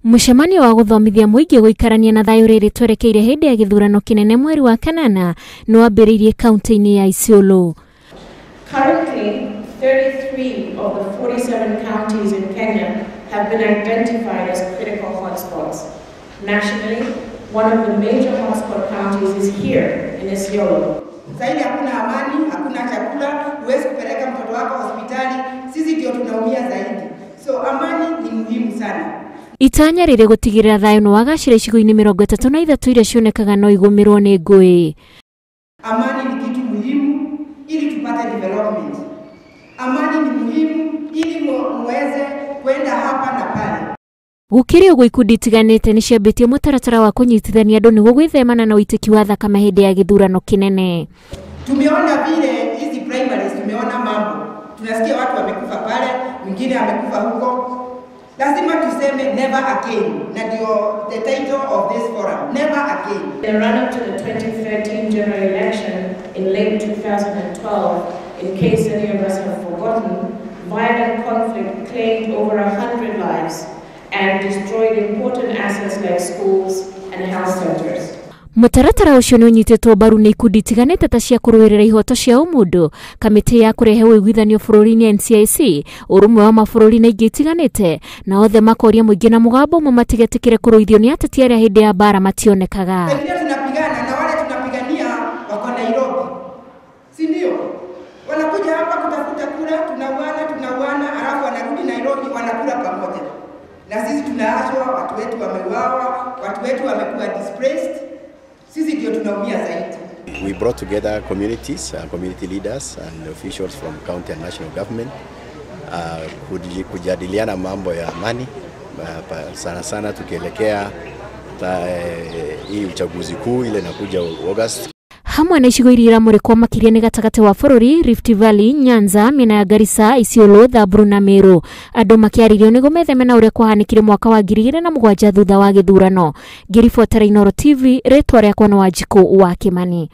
Mũcemanio wa gũthomithia mũingĩ gũikarania na thayũ rĩrĩ twerekeire hĩndĩ ya gĩthurano kĩnene mweri wa kanana nĩ wambĩrĩirie kaunti-inĩ ya Isiolo. Currently, 33 of the 47 counties in Kenya have been identified as critical hotspots. Nationally, one of the major hotspot counties is here in Isiolo. Zaidi hakuna amani, hakuna chakula, huwezi kupeleka mtoto wako hospitali, sisi ndio tunaumia zaidi. So amani ni muhimu sana. Itanya rĩrĩ gũtigĩrĩra thayũ nĩ wagacĩra icigo-inĩ 33 iria cionekaga no igũmĩrwo nĩ ngũĩ. Amani ni kitu muhimu ili tupate development. Amani ni muhimu ili muweze kwenda hapa na pale. Gũkĩrĩ ũguo ikundi itiganĩte nĩ ciambĩtie mũtaratara wa kũnyitithania andũ nĩguo gwĩthemana na ũitĩki wa thakame hĩndĩ ya gĩthurano kĩnene. Tumeona vile hizi primaries, tumeona mambo, tunasikia watu wamekufa pale, mwingine amekufa huko. Lazima tuseme never again, na ndio the title of this forum, never again. In the run-up to the 2013 general election in late 2012, in case any of us have forgotten, violent conflict claimed over 100 lives and destroyed important assets like schools and health centers. Mũtaratara ũcio nĩ ũnyitĩtwo mbaru nĩ ikundi itiganĩte ta cia kũrũĩrĩra ihoto cia ũmũndũ, kamĩtĩ ya kũrehe ũiguithanio bũrũri-inĩ NCIC, ũrũmwe wa mabũrũri na ingĩ itiganĩte, na othe makoria mũingĩ na mũgambo ũmwe matigetĩkĩre kũrũithio nĩ ateti arĩa hĩndĩ ya mbara mationekaga. Wengine tunapigana na wale tunapigania wako Nairobi, si ndio? Wanakuja hapa kutafuta kura, tunauana tunauana, alafu wanarudi Nairobi wanakula pamoja, na sisi tunaachwa, watu wetu wameuawa, watu wetu wamekuwa displaced. Sisi ndio tunaumia zaidi. We brought together communities, community leaders and officials from county and national government kujadiliana mambo ya amani, sana sana tukielekea hii uchaguzi kuu ile inakuja August. Hamwe na icigo iria iramũrĩkwo makĩria nĩ gatagatĩ wa bũrũri, Rift Valley, Nyanza, mĩena ya Garissa, Isiolo, Samburu na Meru. Andũ makĩarĩrio nĩguo metheme na ũrĩa kwahanĩkire mwaka wa 2007 thutha wa gĩthurano. Ngĩribotera Inooro TV, rĩtwa rĩakwa nĩ Wanjikũ wa Kĩmani.